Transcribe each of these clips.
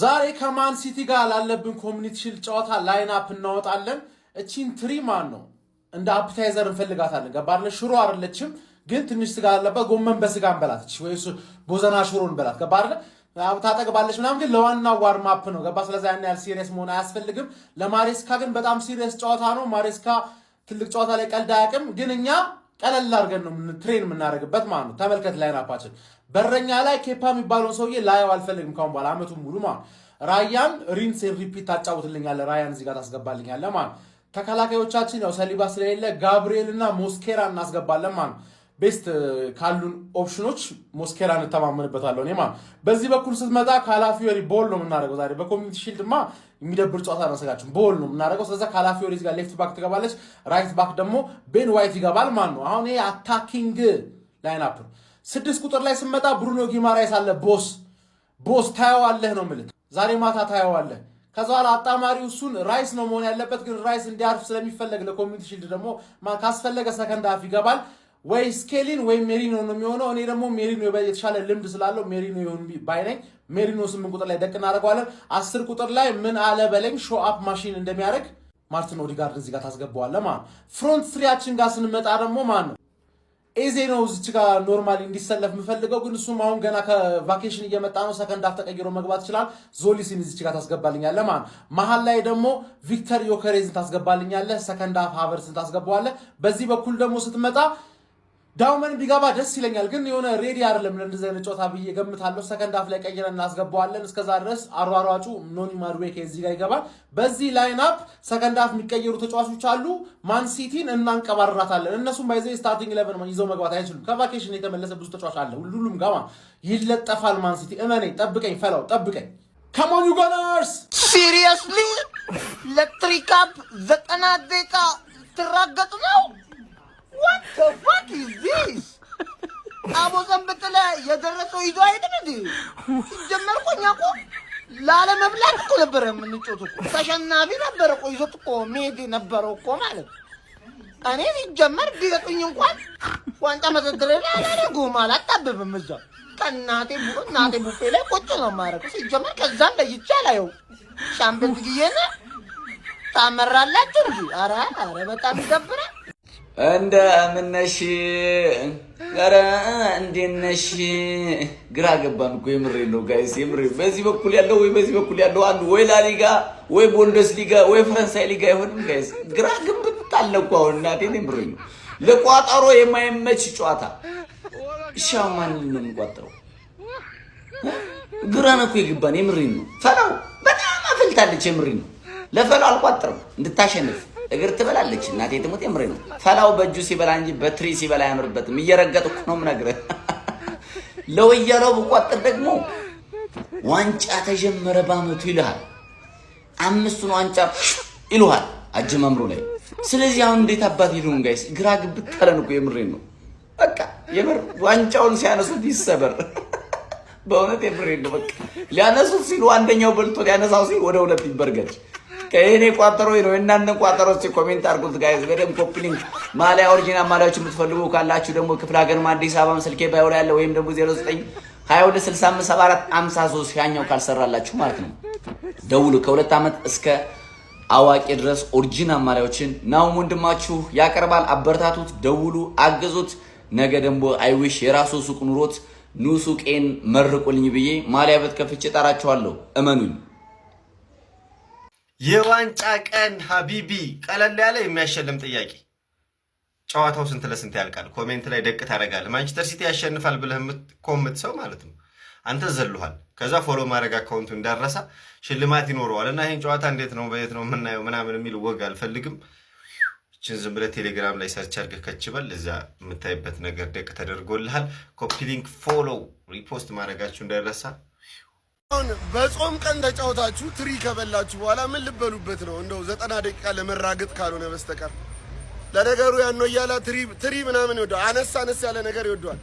ዛሬ ከማን ሲቲ ጋር ላለብን Community Shield ጨዋታ line up እናወጣለን። እቺን ትሪ ማን ነው እንደ appetizer እንፈልጋታለን። ገባ አይደለ? ሽሮ አይደለችም፣ ግን ትንሽ ስጋ አለበት። ጎመን በስጋ እንበላት ወይ ቦዘና ሽሮ እንበላት። ገባ አይደለ? ታጠግባለች ምናምን፣ ግን ለዋናው warm up ነው። ገባ? ስለዚህ ያን ያህል serious መሆን አያስፈልግም። ለማሬስካ ግን በጣም serious ጨዋታ ነው። ማሬስካ ትልቅ ጨዋታ ላይ ቀልድ አያውቅም። ግን እኛ ቀለል አድርገን ነው train የምናደርግበት ማለት ነው። ተመልከት line up ኣችን። በረኛ ላይ ኬፓ የሚባለውን ሰውዬ ላየው አልፈልግም ካሁን በኋላ አመቱን ሙሉ ማለት። ራያን rinse repeat ታጫውትልኛለህ። ራያን እዚህ ጋር ታስገባልኛለህ ማለት። ተከላካዮቻችን ያው ሰሊባ ስለሌለ ጋብሪኤል እና ሞስኬራ እናስገባለን ማለት። Best ካሉን option ኖች ሞስኬራ እንተማመንበታለሁ እኔ ማለት። በዚህ በኩል ስትመጣ ካላፊዮሪ ball ነው የምናደርገው ዛሬ። በ Community Shield ማ የሚደብር ጨዋታ አናሰጋችሁም። Ball ነው የምናደርገው። ስለዚ ካላፊዮሪ እዚህ ጋር left back ትገባለች፣ right back ደግሞ ቤን ዋይት ይገባል ማለት ነው። አሁን ይሄ attacking line up ነው። 6 ቁጥር ላይ ስመጣ ብሩኖ ጊማራይስ አለ። Boss, boss፣ ታየዋለህ ነው የምልህ። ዛሬ ማታ ታየዋለህ። ከዛ በኋላ አጣማሪው እሱን ራይስ ነው መሆን ያለበት፣ ግን ራይስ እንዲያርፍ ስለሚፈለግ ለ Community Shield ደግሞ ካስፈለገ second half ይገባል። ወይ ስኬሊን ወይ ሜሪኖ ነው የሚሆነው። እኔ ደግሞ ሜሪኖ የተሻለ ልምድ ስላለው ሜሪኖ ይሁን ባይ ነኝ። ሜሪኖ 8 ቁጥር ላይ ደቅ እናደርገዋለን። 10 ቁጥር ላይ ምን አለ በለኝ show up machine እንደሚያደርግ ማርቲን ኦዲጋርድ እዚህ ጋር ታስገባዋለህ ማለት ነው። Front three ያችን ጋር ስንመጣ ደግሞ ማን ነው? ኤዜ ነው እዚች ጋር normally እንዲሰለፍ የምፈልገው፣ ግን እሱም አሁን ገና ከ vacation እየመጣ ነው። Second half ተቀይሮ መግባት ይችላል። ዞሊሲን እዚች ጋር ታስገባልኛለህ ማለት ነው። መሀል ላይ ደግሞ ቪክተር ዮከሬዝን ታስገባልኛለህ። Second half ሃቨርትስን ታስገባዋለህ። በዚህ በኩል ደግሞ ስትመጣ ዳውመን ቢገባ ደስ ይለኛል፣ ግን የሆነ ready አይደለም ለእንደዚህ አይነት ጨዋታ ብዬ ገምታለሁ። Second half ላይ ቀይረን እናስገባዋለን። እስከዛ ድረስ አሯሯጩ ኖኒ ማዱዌኬ እዚህ ጋር ይገባል። በዚህ line up second half የሚቀየሩ ተጫዋቾች አሉ። ማን ሲቲን እናንቀባርራታለን። እነሱም by the way starting 11 ይዘው መግባት አይችሉም። ከ vacation የተመለሰ ብዙ ተጫዋች አለ። ሁሉም ጋማ ይለጠፋል። ማን ሲቲ እመነኝ፣ ጠብቀኝ፣ ፈላው ጠብቀኝ። Come on, you Gunners! Seriously፣ ለትሪ cup 90 ደቂቃ ትራገጥ ነው? What the fuck is this? አቦ ዘንብጥለ የደረሰው ይዞ አይሄድም እንዴ? ሲጀመር እኮ እኛ እኮ ላለመብላት እኮ ነበረ የምንጮት እኮ። ተሸናፊ ነበረ እኮ ይዞት እኮ መሄድ ነበረው እኮ ማለት። እኔ ሲጀመር ቢገጡኝ እንኳን ዋንጫ መደርደሪያ ላይ አላደርገውም፣ አላጣብብም። እዛ ከእናቴ እናቴ ቡፌ ላይ ቁጭ ነው የማደርገው። ሲጀመር ከዛም ለይቼ አላየው። ሻምበል ብዬና ታመራላችሁ እንጂ። ኧረ ኧረ በጣም ይደብራል። እንደምነሽ፣ ኧረ እንዴት ነሽ? ግራ ገባን እኮ፣ የምሬን ነው guys፣ የምሬን። በዚህ በኩል ያለው ወይ በዚህ በኩል ያለው አንዱ ወይ ላሊጋ ወይ ቦንደስ ሊጋ ወይ ፈረንሳይ ሊጋ አይሆንም guys። ግራ ግብት አለ እኮ አሁን፣ እናቴን የምሬን ነው። ለቋጠሮ የማይመች ጨዋታ። እሺ አሁን ማንን ነው የምንቋጥረው? ግራ ነው እኮ የገባን፣ የምሬን ነው። ፈላው በጣም አፍልታለች፣ የምሬን ነው። ለፈላው አልቋጥርም፣ እንድታሸንፍ እግር ትበላለች። እናቴ ትሙት የምሬ ነው። ፈላው በእጁ ሲበላ እንጂ በትሪ ሲበላ አያምርበትም። እየረገጥኩ ነው የምነግርህ። ለወያለው ብቋጥር ደግሞ ዋንጫ ተጀመረ በአመቱ ይልሃል። አምስቱን ዋንጫ ይልሃል አጀማምሮ ላይ። ስለዚህ አሁን እንዴት አባት ይሉን guys፣ ግራ ግብት አለን እኮ፣ የምሬን ነው። በቃ የምር ዋንጫውን ሲያነሱት ይሰበር። በእውነት የምሬን ነው። በቃ ሊያነሱት ሲሉ አንደኛው በልቶ ሊያነሳው ሲል ወደ ሁለት ይበርገድ። ከእኔ ቋጠሮ ነው፣ የእናንተን ቋጠሮ እስኪ comment አድርጉት guys። በደንብ copy link። ማሊያ፣ original ማሊያዎች የምትፈልጉ ካላችሁ ደግሞ ክፍለ ሀገርም አዲስ አበባም ስልኬ bio ላይ ያለ ወይም ደግሞ 09 22 65 74 53 ያኛው ካልሰራላችሁ ማለት ነው ደውሉ። ከ2 ዓመት እስከ አዋቂ ድረስ original ማሊያዎችን ናውም ወንድማችሁ ያቀርባል። አበረታቱት፣ ደውሉ፣ አግዙት። ነገ ደግሞ I wish የራሱ ሱቅ ኑሮት ኑ ሱቄን መርቁልኝ ብዬ ማሊያ ቤት ከፍቼ ጠራችኋለሁ። እመኑኝ። የዋንጫ ቀን حبيبي። ቀለል ያለ የሚያሸልም ጥያቄ። ጨዋታው ስንት ለስንት ያልቃል? Comment ላይ ደቅ ታደርጋለህ። ማንቸስተር ሲቲ ያሸንፋል ብለህ የምትኮምት ሰው ማለት ነው። አንተ ዘልኋል። ከዛ follow ማድረግ account ኡ እንዳረሳ ሽልማት ይኖረዋል። እና ይህን ጨዋታ እንዴት ነው፣ በየት ነው የምናየው ምናምን የሚል ወግ አልፈልግም። ይችን ዝም ብለህ ቴሌግራም ላይ search አድርገህ ከች በል፣ እዛ የምታይበት ነገር ደቅ ተደርጎልሃል። Copy link፣ follow፣ repost ማድረጋችሁ እንዳይረሳ። አሁን በጾም ቀን ተጫውታችሁ ትሪ ከበላችሁ በኋላ ምን ልበሉበት ነው? እንደው 90 ደቂቃ ለመራገጥ ካልሆነ በስተቀር። ለነገሩ ያን ነው እያላ ትሪ ትሪ ምናምን ይወደዋል። አነስ አነስ ያለ ነገር ይወደዋል።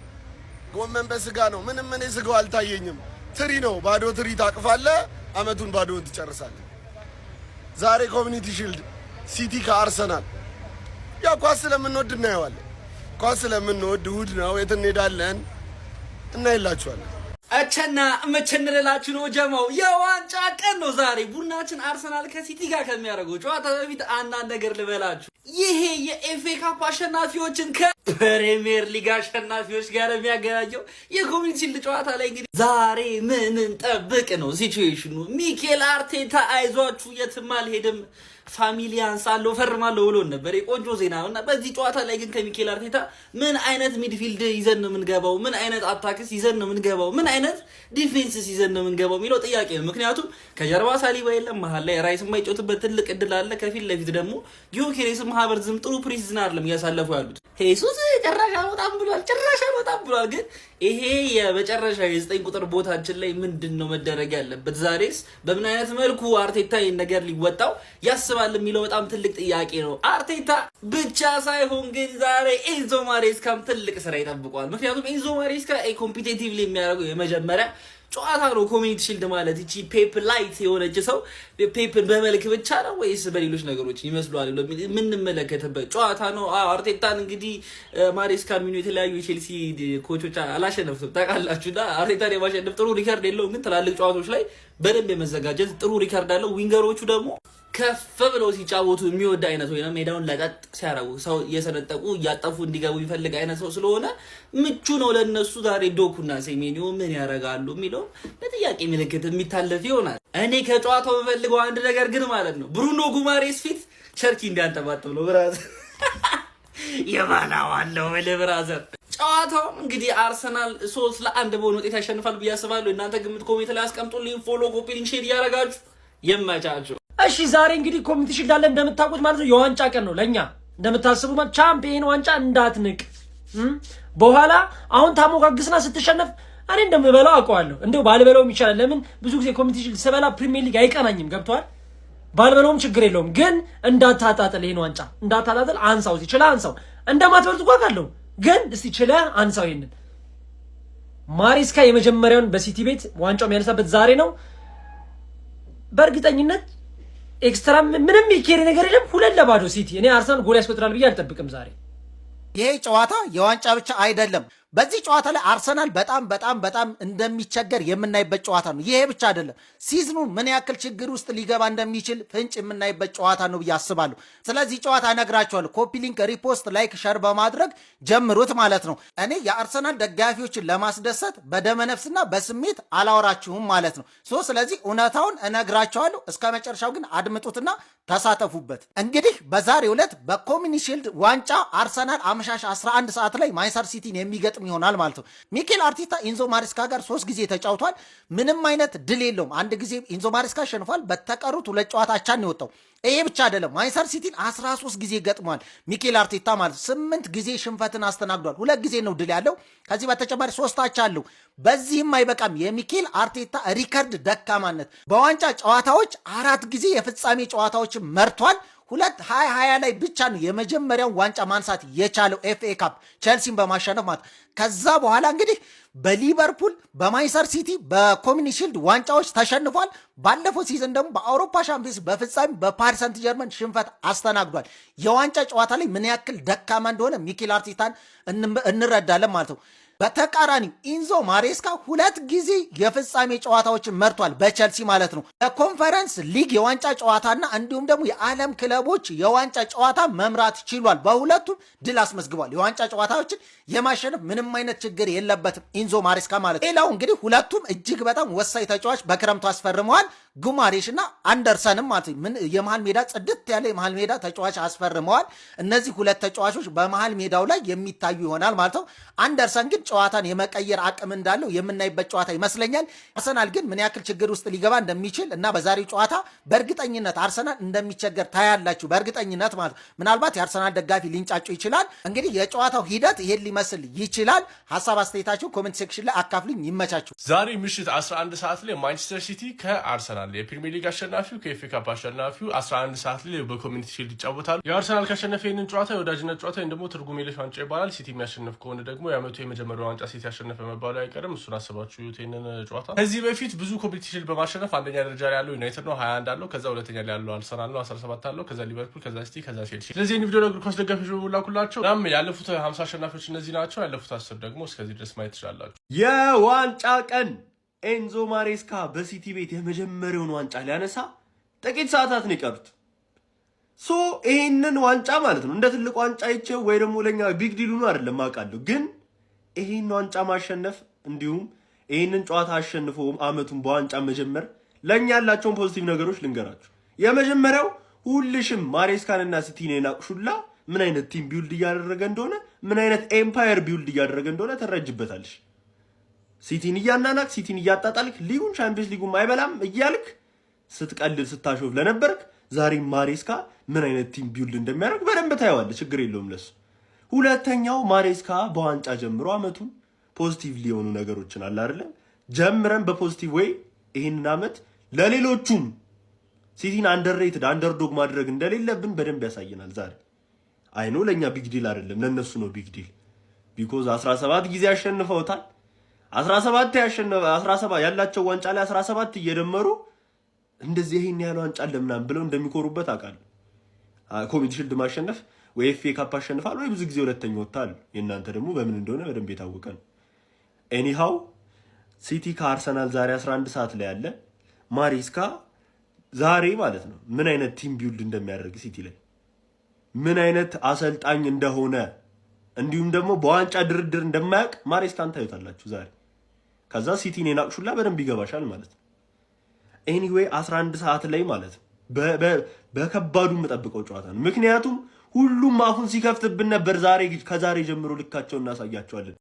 ጎመን በስጋ ነው። ምንም እኔ ስጋው አልታየኝም። ትሪ ነው። ባዶ ትሪ ታቅፋለህ፣ አመቱን ባዶውን ትጨርሳለህ። ዛሬ Community Shield ሲቲ ከአርሰናል። ያው ኳስ ስለምንወድ እናየዋለን። ኳስ ስለምንወድ እሑድ ነው፣ የት እንሄዳለን? እናይላችኋለን። እቸና መቸንልላችሁ ነው ጀማው። የዋንጫ ቀን ነው ዛሬ። ቡድናችን አርሰናል ከሲቲ ጋር ከሚያደርገው ጨዋታ በፊት አንዳንድ ነገር ልበላችሁ። ይሄ የ FA Cup አሸናፊዎችን ከፕሪሚየር ሊግ አሸናፊዎች ጋር የሚያገናኘው የ Community Shield ጨዋታ ላይ እንግዲህ ዛሬ ምን እንጠብቅ ነው situation ኑ። ሚኬል አርቴታ አይዟችሁ የትም አልሄድም family አንሳለሁ ፈርማለሁ ብሎን ነበር። የቆንጆ ዜና ነው እና በዚህ ጨዋታ ላይ ግን ከሚኬል አርቴታ ምን አይነት midfield ይዘን ነው የምንገባው? ምን አይነት attack ስ ይዘን ነው የምንገባው? ምን አይነት defense ስ ይዘን ነው የምንገባው የሚለው ጥያቄ ነው። ምክንያቱም ከጀርባ ሳሊባ የለም፣ መሀል ላይ ራይስ የማይጫወትበት ትልቅ እድል አለ። ከፊት ለፊት ደግሞ ጊዮኬሬስም ሀቨርትዝም ጥሩ pre-season አይደለም እያሳለፉ ያሉት። ሄሱስ ጭራሽ አልወጣም ብሏል፣ ጭራሽ አልወጣም ብሏል። ግን ይሄ የመጨረሻ የ9 ቁጥር ቦታችን ላይ ምንድን ነው መደረግ ያለበት? ዛሬስ በምን አይነት መልኩ አርቴታ ይህን ነገር ሊወጣው ያስባል የሚለው በጣም ትልቅ ጥያቄ ነው። አርቴታ ብቻ ሳይሆን ግን ዛሬ ኤንዞ ማሬስካም ትልቅ ስራ ይጠብቀዋል። ምክንያቱም ኤንዞ ማሬስካ competitively የሚያደርገው የመጀመሪያ ጨዋታ ነው። Community Shield ማለት እቺ ፔፕ light የሆነች ሰው ፔፕን በመልክ ብቻ ነው ወይስ በሌሎች ነገሮች ይመስሏል የምንመለከትበት ጨዋታ ነው። አርቴታን እንግዲህ ማሬስካ ሚኑ የተለያዩ የቼልሲ coach ኦች አላሸነፍትም ታውቃላችሁ። እና አርቴታን የማሸነፍ ጥሩ record የለውም፣ ግን ትላልቅ ጨዋታዎች ላይ በደንብ የመዘጋጀት ጥሩ record አለው። Winger ኦቹ ደግሞ ከፍ ብለው ሲጫወቱ የሚወድ አይነት ወይ ሜዳውን ለቀጥ ሲያረጉ ሰው እየሰነጠቁ እያጠፉ እንዲገቡ የሚፈልግ አይነት ሰው ስለሆነ ምቹ ነው ለእነሱ። ዛሬ ዶኩና ሴሜኒዮ ምን ያደርጋሉ የሚለው በጥያቄ ምልክት የሚታለፍ ይሆናል። እኔ ከጨዋታው የምፈልገው አንድ ነገር ግን ማለት ነው ብሩኖ ጉማሬስ ፊት ቸርኪ እንዲያንጠባጥብ ነው brother። የባላዋለው ብልህ brother። ጨዋታውም እንግዲህ አርሰናል 3-1 በሆነ ውጤት ያሸንፋል ብዬ አስባለሁ። እናንተ ግምት comment ላይ አስቀምጡልኝ። Follow፣ copy link፣ share እያደረጋችሁ ይመቻችሁ። እሺ ዛሬ እንግዲህ Community Shield አለ እንደምታውቁት ማለት ነው። የዋንጫ ቀን ነው ለኛ እንደምታስቡ ማለት ቻምፒየን ዋንጫ እንዳትንቅ። በኋላ አሁን ታሞጋግስና ስትሸነፍ እኔ እንደምበላው አውቀዋለሁ። እንደው ባልበላውም ይቻላል። ለምን ብዙ ጊዜ Community Shield ስበላ ፕሪሚየር ሊግ አይቀናኝም። ገብቶሃል? ባልበላውም ችግር የለውም። ግን እንዳታጣጥል፣ ይሄን ዋንጫ እንዳታጣጥል፣ አንሳው። እስኪ ችለህ አንሳው። እንደማትበልጥ እኮ አውቃለሁ፣ ግን እስቲ ችለህ አንሳው። ይሄንን ማሬስካ የመጀመሪያውን በሲቲ ቤት ዋንጫው የሚያነሳበት ዛሬ ነው። በእርግጠኝነት extra ምንም የሚኬድ ነገር የለም። 2-0 ሲቲ። እኔ አርሰናል ጎል ያስቆጥራል ብዬ አልጠብቅም ዛሬ። ይሄ ጨዋታ የዋንጫ ብቻ አይደለም። በዚህ ጨዋታ ላይ አርሰናል በጣም በጣም በጣም እንደሚቸገር የምናይበት ጨዋታ ነው። ይሄ ብቻ አይደለም፣ season ኑ ምን ያክል ችግር ውስጥ ሊገባ እንደሚችል ፍንጭ የምናይበት ጨዋታ ነው ብዬ አስባለሁ። ስለዚህ ጨዋታ እነግራችኋለሁ። Copy link፣ repost፣ like፣ share በማድረግ ጀምሩት ማለት ነው። እኔ የአርሰናል ደጋፊዎችን ለማስደሰት በደመነፍስና በስሜት አላወራችሁም ማለት ነው። So ስለዚህ እውነታውን እነግራችኋለሁ። እስከ መጨረሻው ግን አድምጡትና ተሳተፉበት። እንግዲህ በዛሬው ዕለት በ Community Shield ዋንጫ አርሰናል አመሻሽ 11 ሰዓት ላይ ማንቸስተር ሲቲን የሚገጥም ይሆናል ማለት ነው። ሚኬል አርቴታ ኢንዞ ማሬስካ ጋር ሶስት ጊዜ ተጫውቷል። ምንም አይነት ድል የለውም። አንድ ጊዜ ኢንዞ ማሬስካ አሸንፏል። በተቀሩት ሁለት ጨዋታ አቻ ነው የወጣው። ይሄ ብቻ አይደለም። ማንቸስተር ሲቲን 13 ጊዜ ገጥሟል ሚኬል አርቴታ ማለት ስምንት ጊዜ ሽንፈትን አስተናግዷል። ሁለት ጊዜ ነው ድል ያለው። ከዚህ በተጨማሪ ሶስት አቻ አለው። በዚህም አይበቃም። የሚኬል አርቴታ record ደካማነት በዋንጫ ጨዋታዎች አራት ጊዜ የፍጻሜ ጨዋታዎችን መርቷል። 2020 ላይ ብቻ ነው የመጀመሪያውን ዋንጫ ማንሳት የቻለው FA Cup ቸልሲን በማሸነፍ ማለት። ከዛ በኋላ እንግዲህ በሊቨርፑል፣ በማንቸስተር ሲቲ፣ በ Community Shield ዋንጫዎች ተሸንፏል። ባለፈው season ደግሞ በአውሮፓ ሻምፒዮንስ በፍጻሜ በፓሪስ ሰንት ጀርመን ሽንፈት አስተናግዷል። የዋንጫ ጨዋታ ላይ ምን ያክል ደካማ እንደሆነ ሚኬል አርቴታን እንረዳለን ማለት ነው። በተቃራኒው ኢንዞ ማሬስካ ሁለት ጊዜ የፍጻሜ ጨዋታዎችን መርቷል፣ በቸልሲ ማለት ነው። በኮንፈረንስ ሊግ የዋንጫ ጨዋታና እንዲሁም ደግሞ የዓለም ክለቦች የዋንጫ ጨዋታ መምራት ችሏል። በሁለቱም ድል አስመዝግቧል። የዋንጫ ጨዋታዎችን የማሸነፍ ምንም አይነት ችግር የለበትም ኢንዞ ማሬስካ ማለት ነው። ሌላው እንግዲህ ሁለቱም እጅግ በጣም ወሳኝ ተጫዋች በክረምቱ አስፈርመዋል። ጉማሬሽ እና አንደርሰንም ማለት ነው። ምን የመሃል ሜዳ ጽድት ያለ የመሃል ሜዳ ተጫዋች አስፈርመዋል። እነዚህ ሁለት ተጫዋቾች በመሃል ሜዳው ላይ የሚታዩ ይሆናል ማለት ነው። አንደርሰን ግን ጨዋታን የመቀየር አቅም እንዳለው የምናይበት ጨዋታ ይመስለኛል። አርሰናል ግን ምን ያክል ችግር ውስጥ ሊገባ እንደሚችል እና በዛሬው ጨዋታ በእርግጠኝነት አርሰናል እንደሚቸገር ታያላችሁ። በእርግጠኝነት ማለት ነው። ምናልባት የአርሰናል ደጋፊ ሊንጫጩ ይችላል። እንግዲህ የጨዋታው ሂደት ይሄን ሊመስል ይችላል። ሀሳብ አስተያየታችሁ comment section ላይ አካፍሉኝ። ይመቻችሁ። ዛሬ ምሽት 11 ሰዓት ላይ ማንቸስተር ሲቲ ከአርሰናል አርሰናል። የፕሪሚየር ሊግ አሸናፊው ከኤፍኤ ካፕ አሸናፊው 11 ሰዓት ላይ በኮሚኒቲ ሺልድ ይጫወታሉ። የአርሰናል ካሸነፈ ይህንን ጨዋታ የወዳጅነት ጨዋታ ወይም ደግሞ ትርጉም የለሽ ዋንጫ ይባላል። ሲቲ የሚያሸንፍ ከሆነ ደግሞ የዓመቱ የመጀመሪያው ዋንጫ ሲቲ ያሸነፈ መባሉ አይቀርም። እሱን አስባችሁ ይህንን ጨዋታ። ከዚህ በፊት ብዙ ኮሚኒቲ ሺልድ በማሸነፍ አንደኛ ደረጃ ላይ ያለው ዩናይትድ ነው፣ 21 አለው። ከዛ ሁለተኛ ላይ ያለው አርሰናል ነው፣ 17 አለው። ከዛ ሊቨርፑል፣ ከዛ ሲቲ፣ ከዛ ቼልሲ። ስለዚህ ይህን ቪዲዮ ለእግር ኳስ ደጋፊዎች በሙሉ ላኩላቸው። እናም ያለፉት 50 አሸናፊዎች እነዚህ ናቸው። ያለፉት 10 ደግሞ እስከዚህ ድረስ ማየት ትችላላችሁ። የዋንጫ ቀን፣ ኤንዞ ማሬስካ በሲቲ ቤት የመጀመሪያውን ዋንጫ ሊያነሳ ጥቂት ሰዓታት ነው የቀሩት። So ይሄንን ዋንጫ ማለት ነው እንደ ትልቅ ዋንጫ አይቼው ወይ ደግሞ ለኛ big deal ኡ ነው አይደለም አውቃለሁ፣ ግን ይሄን ዋንጫ ማሸነፍ እንዲሁም ይሄንን ጨዋታ አሸንፎ አመቱን በዋንጫ መጀመር ለኛ ያላቸውን positive ነገሮች ልንገራችሁ። የመጀመሪያው ሁልሽም ማሬስካንና ሲቲን የናቅሹላ ምን አይነት team build እያደረገ እንደሆነ፣ ምን አይነት empire build እያደረገ እንደሆነ ትረጅበታለሽ። ሲቲን እያናናቅ፣ ሲቲን እያጣጣልክ፣ ሊጉን ቻምፒየንስ ሊጉን አይበላም እያልክ ስትቀልድ ስታሾፍ ለነበርክ ዛሬ ማሬስካ ምን አይነት team build እንደሚያደርግ በደንብ ታየዋለህ። ችግር የለውም ለሱ። ሁለተኛው ማሬስካ በዋንጫ ጀምሮ አመቱን positive ሊሆኑ ነገሮችን አለ አይደለ ጀምረን በ positive way ይህንን አመት ለሌሎቹም ሲቲን underrated underdog ማድረግ እንደሌለብን በደንብ ያሳየናል። ዛሬ I know ለእኛ big deal አይደለም፣ ለእነሱ ነው big deal፣ because 17 ጊዜ አሸንፈውታል። 17 ያሸነፈ 17 ያላቸው ዋንጫ ላይ 17 እየደመሩ እንደዚህ ይሄን ያህል ዋንጫ አለ ምናምን ብለው እንደሚኮሩበት አውቃለሁ። ኮሚኒቲ ሽልድ ማሸነፍ ወይ ኤፍ ኤ ካፕ አሸንፋል ወይ ብዙ ጊዜ ሁለተኛ ወጥታል። የእናንተ ደግሞ በምን እንደሆነ በደንብ የታወቀ ነው። Anyhow ሲቲ ከአርሰናል ዛሬ 11 ሰዓት ላይ ያለ ማሪስካ ዛሬ ማለት ነው ምን አይነት team build እንደሚያደርግ፣ ሲቲ ላይ ምን አይነት አሰልጣኝ እንደሆነ፣ እንዲሁም ደግሞ በዋንጫ ድርድር እንደማያውቅ ማሬስካን ታዩታላችሁ ዛሬ። ከዛ ሲቲን የናቅሹላ በደንብ ይገባሻል ማለት ነው። Anyway 11 ሰዓት ላይ ማለት ነው በከባዱ የምጠብቀው ጨዋታ ነው። ምክንያቱም ሁሉም አፉን ሲከፍትብን ነበር። ዛሬ ከዛሬ ጀምሮ ልካቸውን እናሳያቸዋለን።